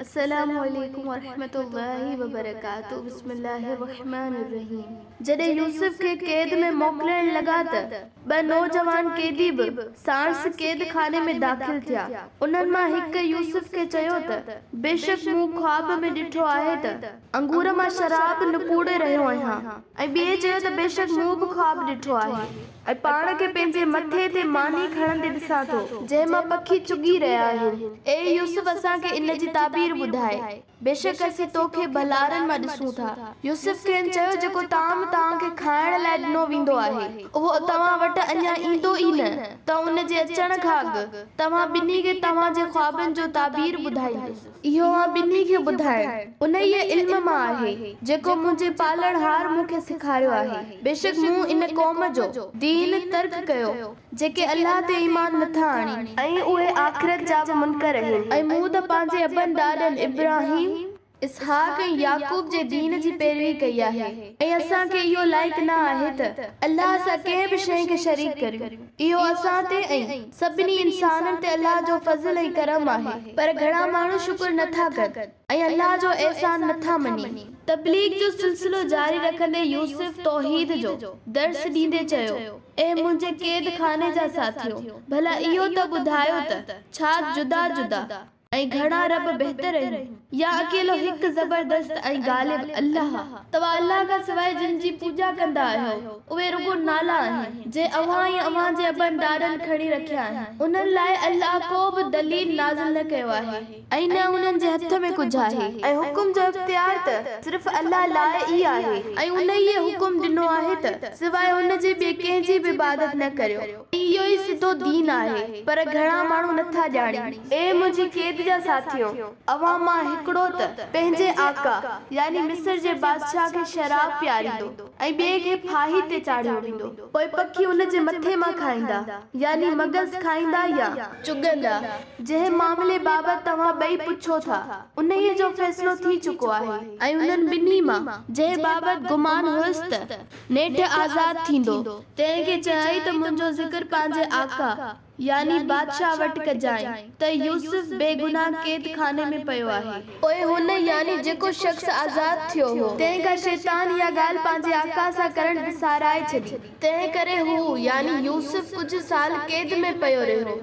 السلام عليڪم ورحمة الله وبرڪاته بسم الله الرحمٰن الرحيم جڏهن يوسف کي قيد ۾ موڪلڻ لڳا ته ٻه نوجوان قيدي به ساڻس قيد خاني ۾ داخل ٿيا. انهن مان هڪ يوسف کي چيو ته بيشڪ مون خواب ۾ ڏٺو آهي ته انگور مان شراب نپوڙي رهيو آهيان ۽ ٻئي چيو ته بيشڪ مون به خواب ڏٺو آهي. ۽ پاڻ کي پنهنجي مٿي تي ماني کڻندي ڏسان ٿو، جنهن مان پکي چڳي رهيا آهن. اي يوسف! اسان کي ان جي تعبير ٻڌاء، بيشڪ اسين تو کي ڀلارن مان ڏسون ٿا. يوسف کين چيو، جيڪو طعام توهان کي کائڻ لاء ڏنو ويندو آهي، اهو توهان وٽ اڃا ايندو ئي نه، ته ان جي اچڻ کان اڳ، توهان ٻنهي کي توهان جي خوابن جو تعبير ٻڌائيندس. اهو اوهان ٻنهي کي ٻڌائڻ، انهيء علم مان آهي، جيڪو منهنجي پالڻهار مون کي سيکاريو آهي. بيشڪ مون ان قوم جو، دين، ترڪ ڪيو، جيڪي الله تي ايمان نه ٿا آڻين. ۽ اهي آخرت جا به منڪر آهن. ۽ مون ته پنهنجي ابن ڏاڏن ابراهيم، اسحاق ۽ يعقوب جي دين جي پيروي ڪئي آهي ۽ اسان کي اهو لائق نه آهي ته الله سان ڪنهن به شيء کي شريڪ ڪريون. اهو اسان تي ۽ سڀني انسانن تي الله جو فضل ۽ ڪرم آهي، پر گهڻا ماڻهو شڪر نه ٿا ڪن ۽ الله جو احسان نه ٿا مڃين. تبليغ جو سلسلو جاري رکندي يوسف توحيد جو درس ڏيندي چيو، اي منهنجي قيد خاني جا ساٿيو! ڀلا اهو ته ٻڌايو ته ڇا جدا جدا ۽ گهڻا رب بهتر آهن يا اڪيلو هڪ زبردست ۽ غالب الله؟ توهان الله کان سواء جن جي پوڄا ڪندا آهيو، اهي رڳو نالا آهن، جي اوهان ۽ اوهان جي ابن ڏاڏن کڻي رکيا آهن. انهن لاء الله ڪو به دليل نازل نه ڪيو آهي ۽ نه انهن جي هٿ ۾ ڪجهه آهي. ۽ حڪم جو اختيار ته صرف الله لاء ئي آهي ۽ انهيء حڪم ڏنو آهي ته سواء ان جي ٻئي ڪنهن جي به عبادت نه ڪريو. ۽ اهو ئي سڌو دين آهي، پر گهڻا ماڻهو نٿا ڄاڻين. اي منهنجي قيد جا ساٿيو! اوهان مان هڪڙو ته پنهنجي آقا، يعني مصر جي بادشاهه کي شراب پياريندو ۽ ٻئي کي ڦاهي تي چاڙهيو ويندو. پوء پکي ان جي مٿي مان کائيندا، يعني مغز کائيندا يا. چڳندا. جنهن معاملي بابت توهان ٻئي پڇو ٿا، انهيء جو فيصلو ٿي چڪو آهي. ۽ انهن ٻنهي مان، جنهن بابت گمان هيس ته نيٺ آزاد ٿيندو، تنهن کي چيائين ته منهنجو ذڪر پنهنجي آقا، يعني بادشاهه وٽ ڪجانء ته يوسف بيگناهه قيد خاني ۾ پيو آهي. پوء هن، يعني جيڪو شخص آزاد ٿيو هو، تنهن کان شيطان اها ڳالهه پنهنجي آقا سان ڪرڻ وسارائي ڇڏي، تنهن ڪري هو، يعني يوسف، ڪجهه سال قيد ۾ پيو رهيو.